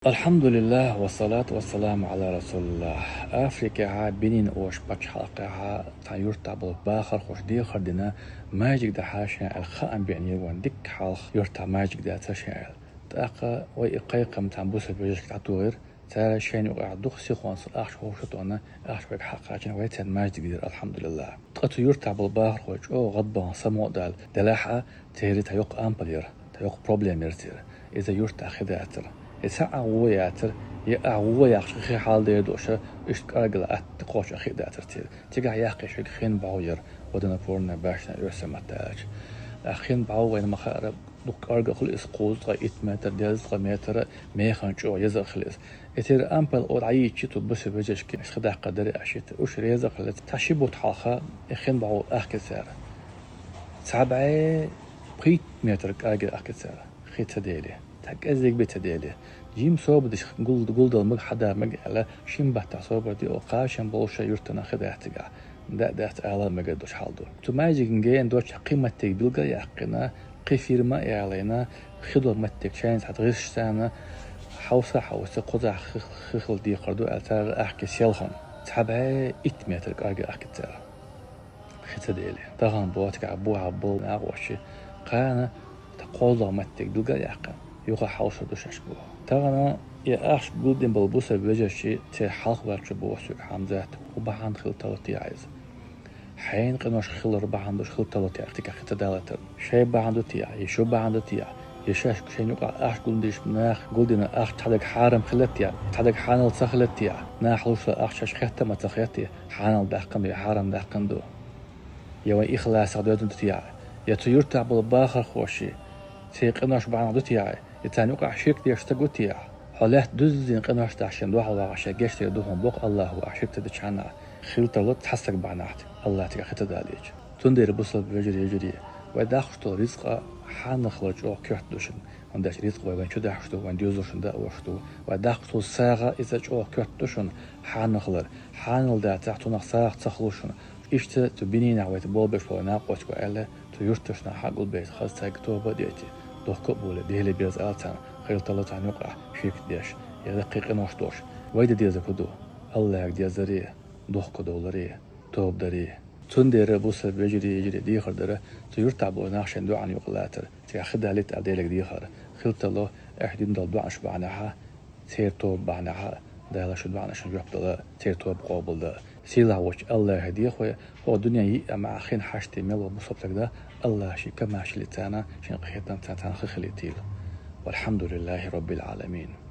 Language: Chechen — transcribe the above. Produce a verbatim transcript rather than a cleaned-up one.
الحمد لله والصلاة والسلام على رسول الله. Африкехьа, Бенин олча паччахьалкхехьа, тхан юртахь болу бахархоша дехар дина, маьждиг дахьа шен аьлла хаам беънера вайн, дикка хьалха юртахь маьждиг дацара шен аьлла. ТӀаккха вай и кхайкхам тхан бусалба вежаршка дӀатохира, цара шайна юкъахь дукха сихонца ахча хӀума тӀе тоьхна, ахча вайга хьакхачийна, вай царна маьждиг дира, алхьамдулиллахӀ. Ткъа цу юртахь болу бахархой чӀогӀа гӀадбахана самукъадала делахь а, церан тхан йоккха ампал яра, тхан йоккха проблема яра церан. Иза юртахь хи дацара. И цхьа а гӀо яцара, я а гӀо яхча хи хьалдер долуша, иштта кӀаргала атта кхочу а хи дацара церан. Цигахь яккхий шуьга хин бӀов яра, водонапорная башня оьрсийн маттахь аьлча. ТӀаккха хин бӀов вайна ма хаара, дукха кӀарггӀа хуьлу иза, кхузткъа итт метр, дезткъа метр, механа чӀогӀа еза а хила иза. И церан ампал оха дӀайийчи цу бусалба вежаршка, ас хи даккха дара аьлла, уьш реза а хилла. Цхьа ши бутт хьалха и хин бӀов ахкира цара. Цхьа бӀе пхийтта метр кӀарггӀа ахкира цара. Хи ца дели, цхьа кӀеззиг бен ца дели. Жима собар деш гул-, гулдала мага, хьада мага аьлла, шина баттахь собар де, оха кхачам болуша юьртана хи дац цигахь. Да а дац, ала а мегар долуш хьал ду. Цу маьждиган гена доцчу кхин меттиг билгал а яьккхина, кхин фирма а ялийна, хи долу меттиг шайна цхьа гӀирсаш царна хьовса а хьовса, кхузахь хи-, хи хила декхар ду аьлла, цара ахкира селхана. Цхьа бӀе итт метр кӀарггӀа ахкира цара. Хи ца дели, тахана боху цигахь бухахь болу накъостий, кхана тхан кхозлагӀа меттиг билгал а яьккхина, юха хьовсур ду шаьш боху. Тахана и ахча гулдина болу бусалба вежарший, церан хьалхаваьллачо боху соьга: Хьамзат, хӀун бахьана хила тарло те иза? Хьайна къинош хилар бахьана долуш хила тарло те, цигахь хи ца далийтар? Шайн бахьана ду те, я шун бахьана ду те, я шаьш шайна юкъахь ахча гулдина нах гулдина ахча цхьадерг хьарам хилла те, цхьадерг хьанал ца хилла те, наха луш долу ахча шаьш хетта а ма ца хетта, хьанал даьккхина ду я хьарам даьккхина ду? Я вайн ихласах доьзна ду те, я цу юьртахь болу бахархоший, церан къинош бахьана ду те, я царна юкъахь ширк деш стаг ву те? Хьо лаьтта дуьззина къинош дахь шен дуьхьал вахахь, шен гечдийр ду хьуна боху АллахӀа, ахь ширк ца дича хьанна. Хила тарло цхьа стаг бахьанехь, АллахӀа цигахь хи ца далийча. Цундела, бусалба вежарий, йижарий, вай даккхаш долу рицкъа хьанал хилар чӀогӀа коьрта ду шуна. ХӀунда аьлча рицкъа вай вайн чу дахьаш ду, вайн доьзалшна дан а оьхуш ду. Вай даккхаш долу сагӀа иза чӀогӀа коьрта ду шуна, хьанал хилар. Хьанал дацахь, цунах сагӀа ца хуьлу шуна. Иштта цу Бенинехь вайца болх беш болу накъостий аьлла, цу юьрташна хьагулбейта хаза цаьрга тоба а дайта, дохко а болий, Деле берза ала царна, хила тарло царна юкъахь ширк деш, я даккхий къинош долуш. Вай дан дезарг хӀун ду? АллахӀе дезаре, дохко довларе, тоба даре. Цундела, бусалба вежарий, йижарий, дехар дара, цу юьртахь болу нах шайн доӀана юкъа лацар, цигахь хи далийта аьлла Деле дехар. Хила тарло, ахь дина долу доӀанаш бахьанехь, церан тоба бахьанехь, Дала шун доӀанашна жоп дала, церан тоба къобалдан. Сийлахь волчу АллахӀе дехар, хӀокху дуьненан йиъ а, маьӀ а хин хьашт мел волу бусалба стаг дан, АллахӀа шен комаьршаллица царна, шен къинхетамца царна хи хилийта. والحمد لله رب العالمين.